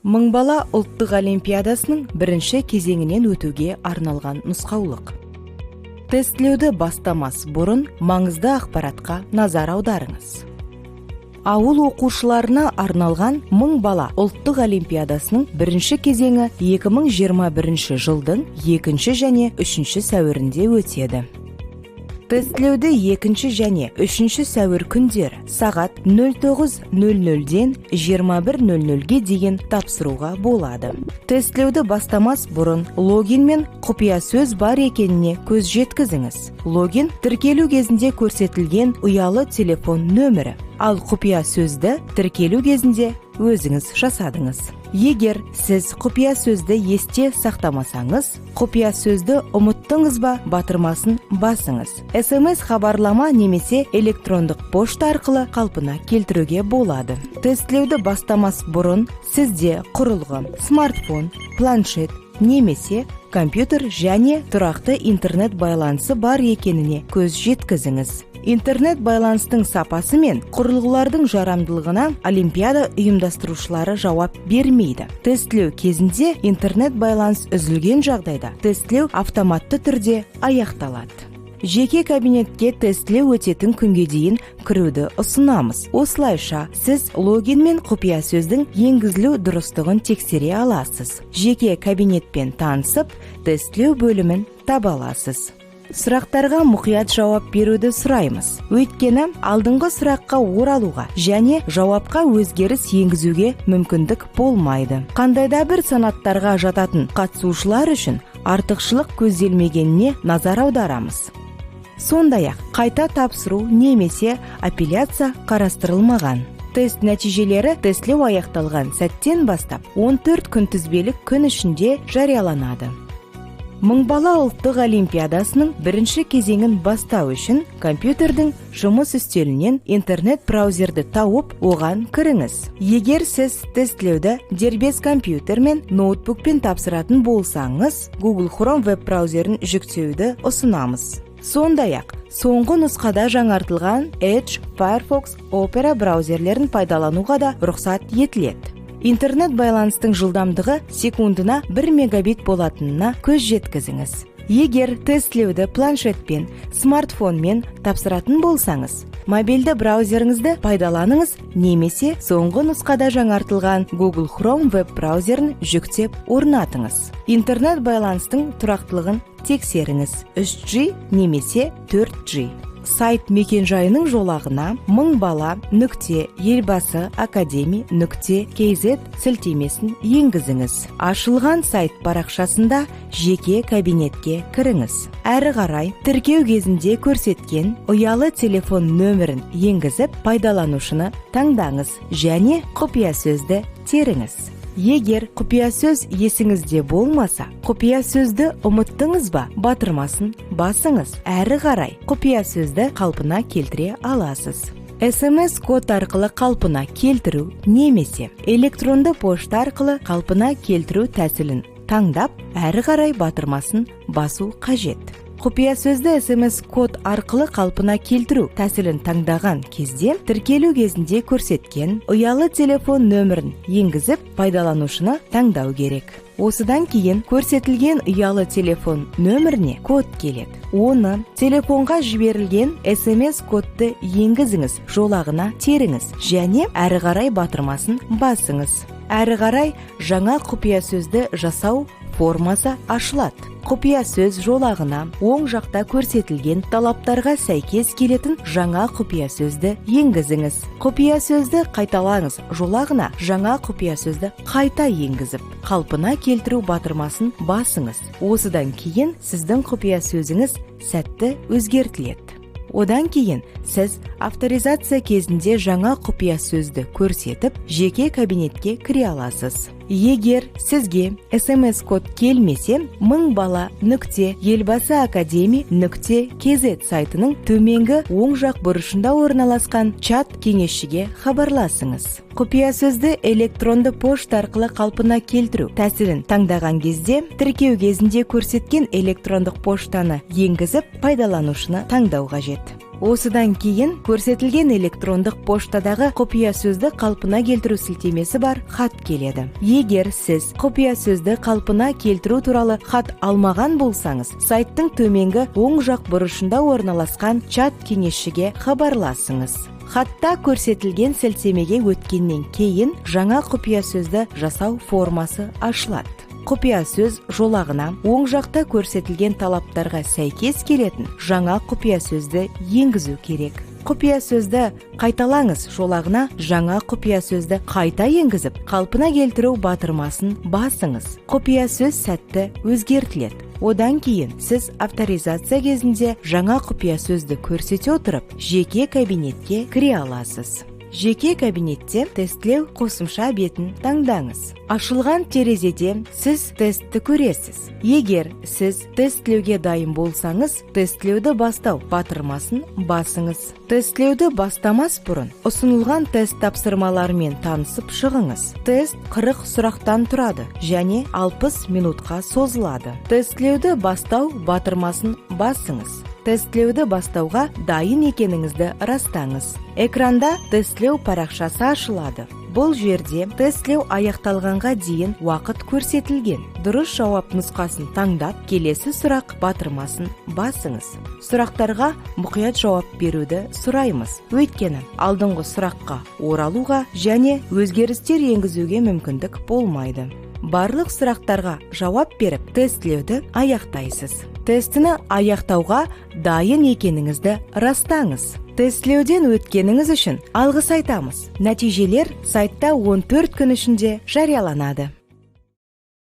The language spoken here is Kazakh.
Мың бала ұлттық олимпиадасының бірінші кезеңінен өтуге арналған нұсқаулық. Тестілеуді бастамас бұрын маңызды ақпаратқа назар аударыңыз. Ауыл оқушыларына арналған Мың бала ұлттық олимпиадасының бірінші кезеңі 2021 жылдың 2 және 3 сәуірінде өтеді. Тестілеуді 2 және 3 сәуір күндері сағат 09.00-ден 21.00-ге дейін тапсыруға болады. Тестілеуді бастамас бұрын логин мен құпия сөз бар екеніне көз жеткізіңіз. Логин – тіркелу кезінде көрсетілген ұялы телефон нөмірі, ал құпия сөзді тіркелу кезінде өзіңіз жасадыңыз. Егер сіз құпия сөзді есте сақтамасаңыз, «Құпия сөзді ұмыттыңыз ба» батырмасын басыңыз. СМС хабарлама немесе электрондық пошта арқылы қалпына келтіруге болады. Тестілеуді бастамас бұрын сізде құрылғы, смартфон, планшет немесе компьютер және тұрақты интернет байланысы бар екеніне көз жеткізіңіз. Интернет байланыстың сапасы мен құрылғылардың жарамдылығына олимпиада ұйымдастырушылары жауап бермейді. Тестілеу кезінде интернет байланыс үзілген жағдайда тестілеу автоматты түрде аяқталады. Жеке кабинетке тестілеу өтетін күнге дейін кіруді ұсынамыз. Осылайша сіз логин мен құпия сөздің енгізілу дұрыстығын тексере аласыз. Жеке кабинетпен танысып, тестілеу бөлімін таба аласыз. Сұрақтарға мұқият жауап беруді сұраймыз, өйткені алдыңғы сұраққа оралуға және жауапқа өзгеріс енгізуге мүмкіндік болмайды. Қандай да бір санаттарға жататын қатысушылар үшін артықшылық көзделмегеніне назар аударамыз. Сондай ақ қайта тапсыру немесе апелляция қарастырылмаған. Тест нәтижелері тестілеу аяқталған сәттен бастап 14 күнтізбелік күн ішінде жарияланады. Мың бала ұлттық олимпиадасының бірінші кезеңін бастау үшін компьютердің жұмыс үстелінен интернет браузерді тауып, оған кіріңіз. Егер сіз тестілеуді дербес компьютер мен ноутбукпен тапсыратын болсаңыз, Google Chrome веб браузерін жүктеуді ұсынамыз. Сондай ақ соңғы нұсқада жаңартылған Edge, Firefox, Opera браузерлерін пайдалануға да рұқсат етіледі. Интернет байланыстың жылдамдығы секундына 1 мегабит болатынына көз жеткізіңіз. Егер тестілеуді планшетпен, смартфонмен тапсыратын болсаңыз, мобильді браузеріңізді пайдаланыңыз немесе соңғы нұсқада жаңартылған Google Chrome веб браузерін жүктеп орнатыңыз. Интернет байланыстың тұрақтылығын тексеріңіз: 3G немесе 4G. Сайт мекенжайының жолағына мыңбала.елбасыакадеми.kz сілтемесін енгізіңіз. Ашылған сайт парақшасында жеке кабинетке кіріңіз. Әрі қарай тіркеу кезінде көрсеткен ұялы телефон нөмірін енгізіп, пайдаланушыны таңдаңыз және құпия сөзді теріңіз. Егер құпия сөз есіңізде болмаса, «Құпия сөзді ұмыттыңыз ба» батырмасын басыңыз. Әрі қарай құпия сөзді қалпына келтіре аласыз. СМС код арқылы қалпына келтіру немесе электронды пошта арқылы қалпына келтіру тәсілін таңдап, «Әрі қарай» батырмасын басу қажет. Құпия сөзді СМС код арқылы қалпына келтіру тәсілін таңдаған кезде тіркелу кезінде көрсеткен ұялы телефон нөмірін енгізіп, пайдаланушыны таңдау керек. Осыдан кейін көрсетілген ұялы телефон нөміріне код келеді. Оны телефонға жіберілген СМС кодты енгізіңіз жолағына теріңіз және «Әрі қарай» батырмасын басыңыз. Әрі қарай жаңа құпия сөзді жасау формасы ашылады. Құпия сөз жолағына оң жақта көрсетілген талаптарға сәйкес келетін жаңа құпия сөзді енгізіңіз. «Құпия сөзді қайталаңыз» жолағына жаңа құпия сөзді қайта енгізіп, «Қалпына келтіру» батырмасын басыңыз. Осыдан кейін сіздің құпия сөзіңіз сәтті өзгертіледі. Одан кейін сіз авторизация кезінде жаңа құпия сөзді көрсетіп, жеке кабинетке кіре аласыз. Егер сізге СМС код келмесе, мыңбала.елбасыакадеми.kz сайтының төменгі оң жақ бұрышында орналасқан чат кеңесшіге хабарласыңыз. Құпия сөзді электронды пошта арқылы қалпына келтіру тәсілін таңдаған кезде тіркеу кезінде көрсеткен электрондық поштаны енгізіп, пайдаланушыны таңдау қажет. Осыдан кейін көрсетілген электрондық поштадағы құпия сөзді қалпына келтіру сілтемесі бар хат келеді. Егер сіз құпия сөзді қалпына келтіру туралы хат алмаған болсаңыз, сайттың төменгі оң жақ бұрышында орналасқан чат кеңесшіге хабарласыңыз. Хатта көрсетілген сілтемеге өткеннен кейін жаңа құпия сөзді жасау формасы ашылады. Құпия сөз жолағына оң жақта көрсетілген талаптарға сәйкес келетін жаңа құпия сөзді енгізу керек. Құпия сөзді қайталаңыз жолағына жаңа құпия сөзді қайта енгізіп, қалпына келтіру батырмасын басыңыз. Құпия сөз сәтті өзгертіледі. Одан кейін сіз авторизация кезінде жаңа құпия сөзді көрсете отырып, жеке кабинетке кіре аласыз. Жеке кабинетте «Тестлеу» қосымша бетін таңдаңыз. Ашылған терезеде сіз тестті көресіз. Егер сіз тестлеуге дайын болсаңыз, «Тестлеуді бастау» батырмасын басыңыз. Тестлеуді бастамас бұрын ұсынылған тест тапсырмаларымен танысып шығыңыз. Тест 40 сұрақтан тұрады және 60 минутқа созылады. «Тестлеуді бастау» батырмасын басыңыз. Тестлеуді бастауға дайын екеніңізді растаңыз. Экранда тестлеу парақшасы ашылады. Бұл жерде тестлеу аяқталғанға дейін уақыт көрсетілген. Дұрыс жауап нұсқасын таңдап, «Келесі сұрақ» батырмасын басыңыз. Сұрақтарға мұқият жауап беруді сұраймыз, өйткені алдыңғы сұраққа оралуға және өзгерістер енгізуге мүмкіндік болмайды. Барлық сұрақтарға жауап беріп, тестлеуді аяқтайсыз. Тестіні аяқтауға дайын екеніңізді растаңыз. Тестлеуден өткеніңіз үшін алғыс айтамыз. Нәтижелер сайтта 14 күн ішінде жарияланады.